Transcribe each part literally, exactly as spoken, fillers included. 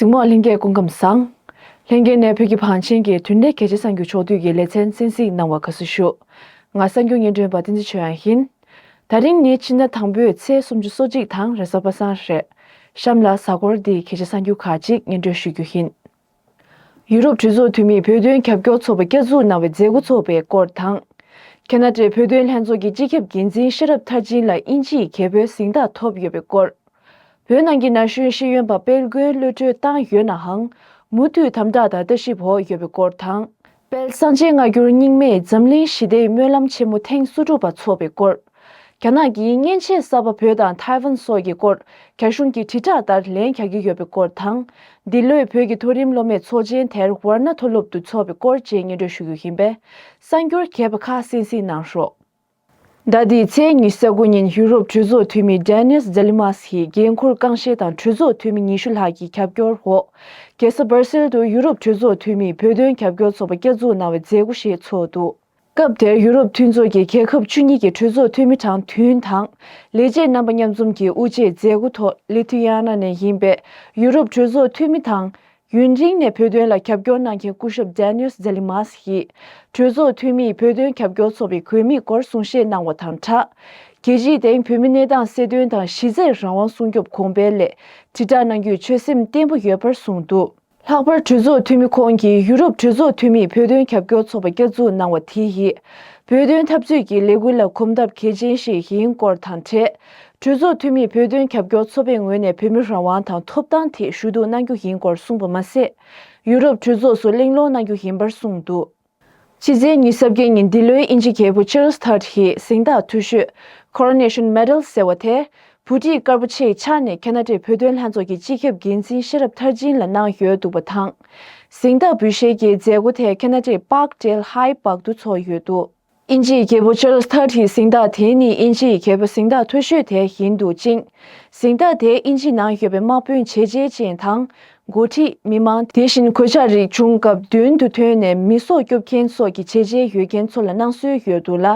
གཟིགས་མོ་ལྷན་རྒྱས་སྐུ་ཁམས་བཟང་། ལྷན་རྒྱས་ནས་བོད་ཀྱི་བང་ཆེན་གྱི་དུས་དྲན་གལ་ཆེ་གསར་འགྱུར་ཕྱོགས་བསྡུས་ཀྱི་ལེ་ཚན་གསན་གཟིགས་གནང་བར་དགའ་བསུ་ཞུ། ང་གསར་འགྱུར་སྙན་སྒྲོན་པ་བསྟན་འཛིན་ཆོས་དབྱངས་ཡིན། ད་རིང་ནི་ཕྱི་ཟླ་དང་པོའི་ཚེས་སུམ་ཅུ་སོ་གཅིག་དང་རེས་གཟའ་པ་སངས་རེད། གཤམ་ལ་གཟའ་འཁོར་འདིའི་གལ་ཆེ་གསར་འགྱུར་ཁག་ཅིག་སྙན་སྒྲོན་ཞུ་རྒྱུ་ཡིན། ཡུ་རོབ་གྲོས་ཚོགས་འཐུས་མིས་བོད་དོན་རྒྱབ་སྐྱོར་ཚོགས་པ་བསྐྱར་འཛུགས་གནང་བའི་མཛད་སྒོ་འཚོགས་པའི་སྐོར་དང་། ཁ་ན་ཌའི་བོད་དོན་ལྷན་ཚོགས་ཀྱི་སྤྱི་ཁྱབ་འགན་འཛིན་ཤེས་རབ་མཐར་ཕྱིན་ལ་དབྱིན་ཇིའི་རྒྱལ་པོའི་གཟེངས་རྟགས་ཐོབ་ཡོད་པའི་སྐོར། བོད་ནང་གི་ན་གཞོན་ཤེས་ཡོན་པ་དཔལ་མགོན་གློད་གྲོལ་བཏང་ཡོད་ནའང་། མུ་མཐུད་དམ་དྲག་དང་ལྟ་ཞིབ་འོག་ཡོད་པའི་སྐོར་དང་། དཔལ་གསང་ཆེན་སྔ་འགྱུར་རྙིང་མས་འཛམ་གླིང་ཞི་བདེའི་སྨོན་ལམ་ཆེན་མོ་ཐེངས་སོ་དྲུག་པ་འཚོགས་པའི་སྐོར། རྒྱ་ནག་གིས་མཉེན་ཆས་གསར་པ་བོད་དང་ཐའེ་ཝན་སོགས་ཀྱི་སྐོར་རྒྱ་གཞུང་གིས་དྲིལ་བསྒྲགས་ལྟར་ལན་རྒྱག་གི་ཡོད་པའི་སྐོར་དང་། འདི་ལོའི་བོད་ཀྱི་མཐོ་རིམ་སློབ་མའི་ཚོགས་ཆེན་དེར་ཝར་ན་མཐོ་སློབ་ཏུ་འཚོགས་པའི་སྐོར་བཅས་སྙན་སྒྲོན་ཞུ་རྒྱུ་ཡིན་པས། གསར་འགྱུར་རྒྱས་པ་ཁག་གསན་གཟིགས་གནང་རོགས། ཟླ་འདིའི་ཚེས་ཉི་ཤུ་རྩ་དགུ་ཉིན་ཡུ་རོབ་གྲོས་ཚོགས་འཐུས་མི་ཌེ་ནིས་ཛེ་ལི་མཱ་སི་ཡིས་འགན་འཁུར་རྐང་ཤེད་དང་གྲོས་ཚོགས་འཐུས་མི་ཉི་ཤུ་ལྷག་གི་རྒྱབ་སྐྱོར་འོག་རྒྱལ་ས་སྦར་སིལ་དུ་ཡུ་རོབ་གྲོས་ཚོགས་འཐུས་མིས་བོད་དོན་རྒྱབ་སྐྱོར་ཚོགས་པ་བསྐྱར་འཛུགས་གནང་བའི་མཛད་སྒོ་ཞིག་འཚོགས་འདུག་སྐབས་དེར་ཡུ་རོབ་མཐུན་ཚོགས་ཀྱི་རྒྱལ་ཁབ་བཅུ་གཉིས་ཀྱི་གྲོས་ཚོགས་འཐུས་མི་གྲངས་བདུན་དང་། ལས་བྱེད་རྣམ་པ་མཉམ་འཛོམས་ཀྱི་དབུ་འབྱེད་མཛད་སྒོ་ཐོག་ལི་ཐུ་ཡ་ན་ནས་ཡིན་པའི་ཡུ་རོབ་གྲོས་ཚོགས་འཐུས་མི་དང་། ཡུན་རིང་ནས་བོད་དོན་ལ་རྒྱབ་སྐྱོར་གནང་མཁན་སྐུ་ཞབས་ཌེ་ནིས་ཛེ་ལི་མཱ་སི་ཡིས། གྲོས་ཚོགས་འཐུས་མིས་བོད་དོན་རྒྱབ་སྐྱོར་ཚོགས་པའི་དགོས་དམིགས་སྐོར་གསུང་བཤད་གནང་བ་དང་སྦྲགས། རྒྱལ་སྤྱིའི་སྟེང་བོད་མི་གནས་སྟངས་གསལ་སྟོན་དང་གཞི་རྩའི་རང་དབང་སྲུང་སྐྱོབ་གོང་འཕེལ་སླད་དྲིལ་བསྒྲགས་གནང་རྒྱུའི་ཆོད་སེམས་བརྟན་པོ་ཡོད་པར་གསུངས་འདུག་ལྷག་པར་གྲོས་ཚོགས་འཐུས་མི་ཁོང་གིས་ཡུ་རོབ་གྲོས་ཚོགས་འཐུས་མིས་བོད་དོན་རྒྱབ་སྐྱོར་ཚོགས་པ་བསྐྱར་འཛུགས་གནང་བ་དེ་ཡིས། བོད་དོན་འཐབ་རྩོད་ཀྱི་ལས་འགུལ་ལ་གོམ་སྟབས་གལ་ཆེན་ཞིག་ཡིན་སྐོར་དང་འབྲེལ། གྲོས་ཚོགས་འཐུས་མིས་བོད་དོན་རྒྱབ་སྐྱོར་ཚོགས་པའི་ངོས་ནས་བོད་མིའི་རང་དབང་དང་ཐོབ་ཐང་ཐད་ཞུ་གཏུག་གནང་རྒྱུ་ཡིན་སྐོར་གསུངས་པ་མ་ཟད། ཡུ་རོབ་གྲོས་ཚོགས་སུ་གླེང་སློང་གནང་རྒྱུ་ཡིན་པར་གསུངས་འདུག་ཕྱི་ཚེས་ཉི་ཤུ་རྩ་བརྒྱད་ཉིན་འདི་ལོའི་དབྱིན་ཇིའི་རྒྱལ་པོ་ཆཱལ་སི་ཐར་ཌི་ཡི་གཟེངས་རྟགས་མཐོ་ཤོས་Coronation Medal ཟེར་བ་དེ། བྷུ་ཊི་དཀར་པོ་ཆེའི་ཕྱག་ནས་ཁ་ན་ཌའི་བོད་དོན་ལྷན་ཚོགས་ཀྱི་སྤྱི་ཁྱབ་འགན་འཛིན་ཤེས་རབ་མཐར་ཕྱིན་ལ་གནང་ཡོད་འདུག་པ་དང་། གཟེངས་རྟགས་འབུལ་བཞེས་ཀྱི་མཛད་སྒོ་དེ་ཁ་ན་ཌའི་Parkdale High Park དུ་འཚོགས་ཡོད་འདུག་དབྱིན་ཇིའི་རྒྱལ་པོ་ཆཱལ་སི་ཐར་ཌི་ཡི་གཟེངས་རྟགས་དེ་ནི་དབྱིན་ཇིའི་རྒྱལ་པོ་གཟེངས་རྟགས་མཐོ་ཤོས་དེ་ཡིན་འདུག་ཅིང་། གཟེངས་རྟགས་དེ་དབྱིན་ཇིའི་ནང་ཡོད་པའི་དམག་དཔོན་བྱས་རྗེས་ཅན་དང་། འགོ་ཁྲིད། མི་མང་། དེ་བཞིན་གོད་ཆག་རིགས་བྱུང་སྐབས་མདུན་དུ་ཐོན་ནས་མི་སྲོག་སྐྱོབ་མཁན་སོགས་ཀྱི་བྱས་རྗེས་ཡོད་མཁན་ཚོ་ལ་གནང་སྲོལ་ཡོད་འདུག་ལ།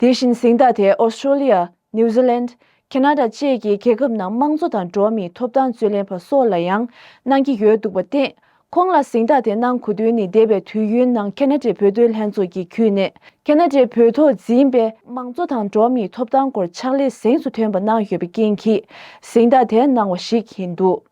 དེ་བཞིན་གཟེངས་རྟགས་དེ་ཨོ་སི་ཀྲོ་ལི་ཡ། ནིའུ་ཛི་ལན། ཁེ་ན་ཌ་བཅས་ཀྱི་རྒྱལ་ཁབ་ནང་དམངས་གཙོ་དང་འགྲོ་བ་མིའི་ཐོབ་ཐང་རྩོད་ལེན་པ་སོགས་ལ་ཡང་གནང་གི་ཡོད་འདུག་པར་བརྟེན། ཁོང་ལ་གཟེངས་རྟགས་དེ་གནང་དགོས་དོན་ནི་འདས་པའི་དུས་ཡུན་ནང་ཁེ་ན་ཌའི་བོད་དོན་ལྷན་ཚོགས་ཀྱིས་བརྒྱུད་ནས་ཁེ་ན་ཌའི་བོད་ཐོག་འཛིན་པའི་དམངས་གཙོ་དང་འགྲོ་བ་མིའི་ཐོབ་ཐང་སྐོར་ཕྱག་ལས་གཟེངས་སུ་ཐོན་པ་གནང་ཡོད་པའི་རྐྱེན་གྱིས་གཟེངས་རྟགས་དེ་གནང་བ་ཞིག་ཡིན་འདུག་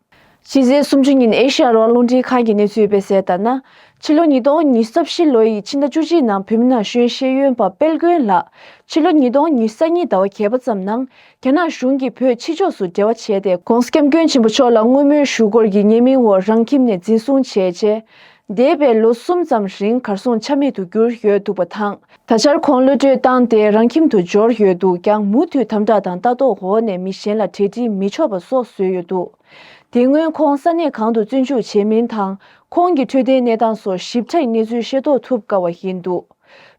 ཕྱི་ཚེས་སུམ་ཅུ་ཉིན་ཨེ་ཤ་ཡ་རང་དབང་རླུང་འཕྲིན་ཁང་གི་གནས་ཚུལ་སྤེལ་གསལ་ལྟར་ན། ཕྱི་ལོ་ཉིས་སྟོང་ཉི་ཤུ་རྩ་བཞི་ལོ་ཡི་ཕྱི་ཟླ་བཅུ་གཅིག་ནང་བོད་མི་ན་གཞོན་ཤེས་ཡོན་པ་དཔལ་མགོན་ལགས་ཕྱི་ལོ་ཉིས་སྟོང་ཉི་ཤུ་རྩ་གཉིས་ཟླ་བ་བརྒྱད་པ་ཙམ་ནང་རྒྱ་ནག་གཞུང་གིས་བོད་ཕྱི་ཕྱོགས་སུ་འབྲེལ་བ་བྱས་ཏེ་༧གོང་ས་༧སྐྱབས་མགོན་ཆེན་པོ་མཆོག་ལ་བསྔོ་སྨོན་ཞུ་སྐོར་གྱི་ཉེས་མིང་འོག་རང་ཁྱིམ་ནས་འཛིན་བཟུང་བྱས་རྗེས། འདས་པའི་ལོ་གསུམ་ཙམ་རིང་གར་སོང་ཆ་མེད་དུ་གྱུར་ཡོད་འདུག་པ་དང་། ད་ཆར་ཁོང་གློད་གྲོལ་བཏང་སྟེ་རང་ཁྱིམ་དུ་འབྱོར་ཡོད་འདུག་ཀྱང་མུ་མཐུད་དམ་དྲག་དང་ལྟ་རྟོག་འོག་ནས་མི་གཞན་ལ་གྲ་སྒྲིག་མི་ཆོག་པ་སོགས་བཟོས་ཡོད་འདུག་དེ་སྔོན་ཁོང་ས་གནས་གང་དུ་བཙོན་འཇུག་བྱས་མིན་དང་ཁོང་གི་འཕྲོད་བསྟེན་གནས་སྟངས་སོགས་ཞིབ་ཕྲའི་གནས་ཚུལ་ཤེས་རྟོགས་ཐུབ་དཀའ་བ་ཡིན་འདུག་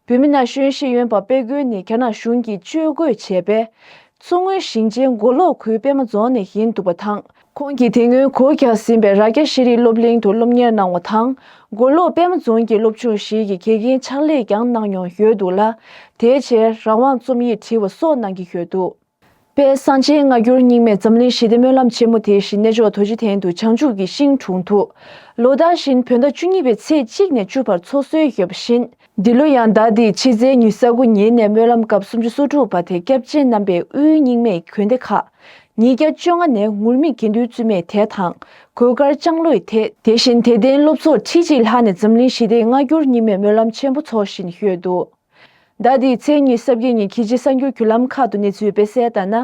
བོད་མི་ན་གཞོན་ཤེས་ཡོན་པ་དཔལ་མགོན་ནི་རྒྱ་ནག་གཞུང་གིས་བཅོས་དགོས་བྱས་པའི་མཚོ་སྔོན་ཞིང་ཆེན་མགོ་ལོག་ཁུལ་པད་མ་རྫོང་ནས་ཡིན་འདུག་པ་དང་། ཁོང་གིས་དེ་སྔོན་སྒོ་རྒྱག་ཟིན་པའི་རྭ་རྒྱ་ཤེས་རིག་སློབ་གླིང་དུ་སློབ་གཉེར་གནང་བ་དང་། མགོ་ལོག་པད་མ་རྫོང་གི་སློབ་ཆུང་ཞིག་གི་དགེ་རྒན་ཕྱག་ལས་ཀྱང་གནང་མྱོང་ཡོད་འདུག་ལ། དེའི་ཕྱིར་རང་དབང་རྩོམ་ཡིག་བྲིས་པ་སོགས་གནང་གི་ཡོད་འདུག་དཔལ་གསང་ཆེན་སྔ་འགྱུར་རྙིང་མས་འཛམ་གླིང་ཞི་བདེ་སྨོན་ལམ་ཆེན་མོ་དེ་བཞིན་གནས་མཆོག་རྡོ་རྗེ་གདན་དུ་བྱང་ཆུབ་ཀྱི་ཤིང་དྲུང་དུ། ལོ་ལྟར་བཞིན་བོད་ཟླ་བཅུ་གཉིས་པའི་ཚེས་གཅིག་ནས་བཅུ་བར་འཚོགས་སྲོལ་ཡོད་པ་བཞིན། འདི་ལོ་ཡང་ཟླ་འདིའི་ཕྱི་ཚེས་ཉི་ཤུ་རྩ་དགུ་ཉིན་ནས་སྨོན་ལམ་སྐབས་སུམ་ཅུ་སོ་དྲུག་པ་དེ་སྐྱབས་རྗེ་རྣམ་པས་དབུས་རྙིང་མའི་དགོན་སྡེ་ཁག་ཉིས་བརྒྱ་བཅོ་ལྔ་ནས་ངུར་སྨྲིག་དགེ་འདུན་བཙུན་མའི་དད་དང་གོས་དཀར་ལྕང་ལོའི་དད། དེ་བཞིན་དད་ལྡན་སློབ་ཚོགས་ཁྲི་གཅིག་ལྷག་ནས་འཛམ་གླིང་ཞི་བདེའི་སྔ་འགྱུར་རྙིང་མའི་སྨོན་ལམ་ཆེན་པོ་འཚོགས་བཞིན་ཡོད་འདུག་ཟླ་འདིའི་ཚེས་ཉི་ཤུ་རྩ་བརྒྱད་ཉིན་གྱི་གཞི་གསར་འགྱུར་བརྒྱུད་ལམ་ཁག་ཏུ་གནས་ཚུལ་སྤེལ་གསལ་ལྟར་ན།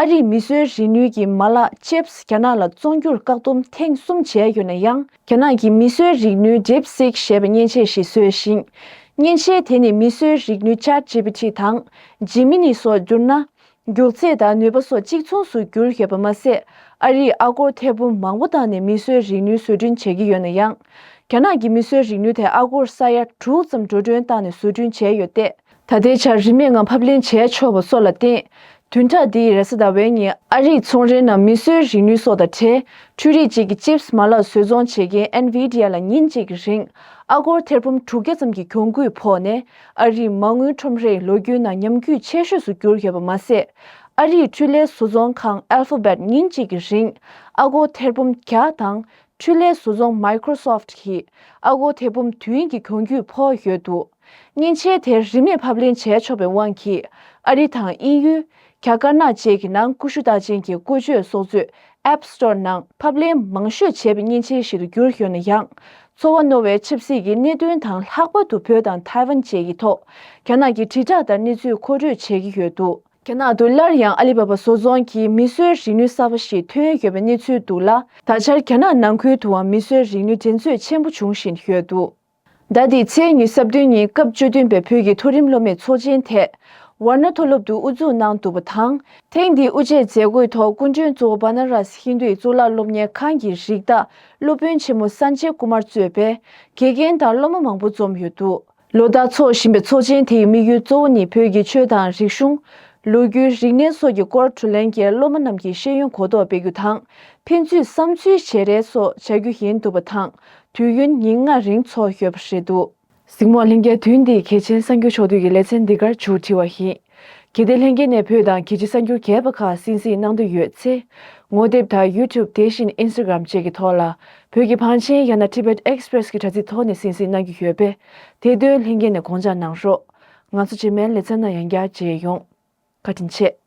ཨ་རིས་མིས་བཟོས་རིག་ནུས་ཀྱི་མ་ལག་ཅིབས་རྒྱ་ནག་ལ་བཙོང་རྒྱུར་བཀག་སྡོམ་ཐེངས་གསུམ་བྱས་ཡོད་ན་ཡང་། རྒྱ་ནག་གིས་མིས་བཟོས་རིག་ནུས་ཌིབ་སིག་ཞེས་པའི་མཉེན་ཆས་ཤིག་བཟོས་ཤིང་། མཉེན་ཆས་དེ་ནི་མིས་བཟོས་རིག་ནུས་ཅེཊ་ཇི་པི་ཊི་དང་ཇི་མི་ནི་སོགས་བསྒྱུར་ན། མགྱོགས་ཚད་དང་ནུས་པ་སོགས་གཅིག་མཚུངས་སུ་གྱུར་ཡོད་པ་མ་ཟད། ཨ་རིས་ཨ་སྒོར་ཐེར་འབུམ་མང་པོ་བཏང་ནས་མིས་བཟོས་རིག་ནུས་བཟོ་སྐྲུན་བྱེད་ཀྱི་ཡོད་ན་ཡང་། རྒྱ་ནག་གི་མིས་བཟོས་རིག་ནུས་དེ་ཨ་སྒོར་ས་ཡ་དྲུག་ཙམ་འགྲོ་གྲོན་བཏང་ནས་བཟོ་སྐྲུན་བྱས་ཡོད་སྟེ། ད་ལྟའི་ཆར་རིན་མེད་ངང་ཕབ་ལེན་བྱས་ཆོག་པ་སོགས་ལ་བརྟེན། བདུན་ཕྲག་འདིའི་རེས་གཟའ་ཟླ་བའི་ཉིན་ཨ་རིའི་ཚོང་རའི་ནང་མིས་བཟོས་རིག་ནུས་སོགས་དང་འབྲེལ། འཕྲུལ་རིག་ཅིག་གི་ཅིབས་མ་ལག་བཟོ་ཚོང་བྱེད་མཁན་ཨེན་ཝི་ཌི་ཡ་ལ་ཉིན་གཅིག་གི་རིང་ཨ་སྒོར་ཐེར་འབུམ་དྲུག་བརྒྱ་ཙམ་གྱི་གྱོང་གུད་ཕོག་ནས། ཨ་རིའི་མ་དངུལ་ཁྲོམ་རའི་ལོ་རྒྱུས་ནང་ཉམས་རྒུད་ཆེ་ཤོས་སུ་གྱུར་ཡོད་པ་མ་ཟད། ཨ་རིའི་འཕྲུལ་ལས་བཟོ་ཚོང་ཁང་ཨལ་ཕ་བེད་ཉིན་གཅིག་གི་རིང་ཨ་སྒོར་ཐེར་འབུམ་བརྒྱ་དང་། འཕྲུལ་ལས་བཟོ་ཚོང་Microsoft་གིས་ཨ་སྒོར་ཐེར་འབུམ་བདུན་གྱི་གྱོང་གུད་ཕོག་ཡོད་འདུག། མཉེན་ཆས་དེ་རིན་མེད་ཕབ་ལེན་བྱས་ཆོག་པའི་དབང་གིས་ཨ་རི་དང་དབྱིན་ཡུལ། རྒྱ་དཀར་ནག་བཅས་ཀྱི་ནང་ཀུ་ཤུ་རྟགས་ཅན་གྱི་བཀོལ་སྤྱོད་སོགས་གཙོས་App Store་ནང་ཕབ་ལེན་མང་ཤོས་བྱས་པའི་མཉེན་ཆས་ཤིག་ཏུ་གྱུར་ཡོད་ན་ཡང་། ཚོར་བ་རྣོ་བའི་ཆབ་སྲིད་ཀྱི་གནད་དོན་དང་། ལྷག་པར་དུ་བོད་དང་ཐའེ་ཝན་བཅས་ཀྱི་ཐོག་རྒྱ་ནག་གི་དྲིལ་བསྒྲགས་ལྟར་གནས་ཚུལ་མཁོ་སྤྲོད་བྱེད་ཀྱི་ཡོད་འདུག། རྒྱ་ནག་ཏུ་སླར་ཡང་ཨ་ལི་བྷ་བྷ་བཟོ་ཚོང་གིས་མིས་བཟོས་རིག་ནུས་གསར་པ་ཞིག་ཐོན་ཡོད་པའི་གནས་ཚུལ་འདུག་ལ། ད་ཆར་རྒྱ་ནག་ནང་ཁུལ་དུའང་མིས་བཟོས་རིག་ནུས་འགྲན་རྩོད་ཆེན་པོ་འབྱུང་བཞིན་ཡོད་འདུག། ཟླ་འདིའི་ཚེས་ཉི་ཤུ་རྩ་བདུན་ཉིན་སྐབས་བཅུ་བདུན་པའི་བོད་ཀྱི་མཐོ་རིམ་སློབ་མའི་ཚོགས་ཆེན་དེ་ཝར་ན་མཐོ་སློབ་ཏུ་དབུ་འཛུགས་གནང་འདུག་པ་དང་། ཐེངས་འདིའི་དབུ་འབྱེད་མཛད་སྒོའི་ཐོག་སྐུ་མགྲོན་གཙོ་བོ་བ་ན་རཱས་ཧིན་རྡུའི་གཙུག་ལག་སློབ་གཉེར་ཁང་གི་རིགས་བདག་སློབ་དཔོན་ཆེན་མོ་སན་ཇེ་ཀུ་མར་གཙོས་པའི་དགེ་རྒན་དང་སློབ་མ་མང་པོ་འཛོམས་ཡོད་འདུག། ལོ་ལྟར་འཚོགས་བཞིན་པའི་ཚོགས་ཆེན་དེའི་དམིགས་ཡུལ་གཙོ་བོ་ནི་བོད་ཀྱི་ཆོས་དང་རིག་གཞུང་། ལོ་རྒྱུས། རིག་གནས་སོགས་ཀྱི་སྐོར་དྲུང་ལེན་གྱིས་སློབ་མ་རྣམས་ཀྱི་ཤེས་ཡོན་གོ་རྟོགས་སྤེལ་རྒྱུ་དང་། ཕན་ཚུན་བསམ་ཚུལ་བརྗེ་རེས་སོགས་བྱ་རྒྱུ་ཡིན་འདུག་པ་དང་། དུས་ཡུན་ཉིན་ལྔ་རིང་འཚོགས་ཡོད་པ་རེད་འདུག། གཟིགས་མོ་བ་ལྷན་རྒྱས། དུས་འདིའི་གལ་ཆེན་གསར་འགྱུར་ཕྱོགས་བསྡུས་ཀྱི་ལེ་ཚན་འདི་གར་མཇུག་སྒྲིལ་བ་ཡིན། གལ་ཏེ་ལྷན་རྒྱས་ནས་བོད་དང་རྒྱལ་སྤྱིའི་གསར་འགྱུར་རྒྱས་པ་ཁག་གསན་གཟིགས་གནང་འདོད་ཡོད་ཚེ། ངོ་དེབ་དང་YouTube། དེ་བཞིན་Instagram་བཅས་ཀྱི་ཐོག་ལ་བོད་ཀྱི་བང་ཆེན་ཡང་ན་Tibet Express་གྱི་དྲ་ཚིགས་ཐོག་ནས་གསན་གཟིགས་གནང་རྒྱུ་ཡོད་པས། དེ་དོན་ལྷན་རྒྱས་ནས་དགོངས་འཇགས་གནང་རོགས། ང་ཚོ་རྗེས་མའི་ལེ་ཚན་ནང་ཡང་བསྐྱར་མཇལ་ཡོང་། བཀའ་དྲིན་ཆེ།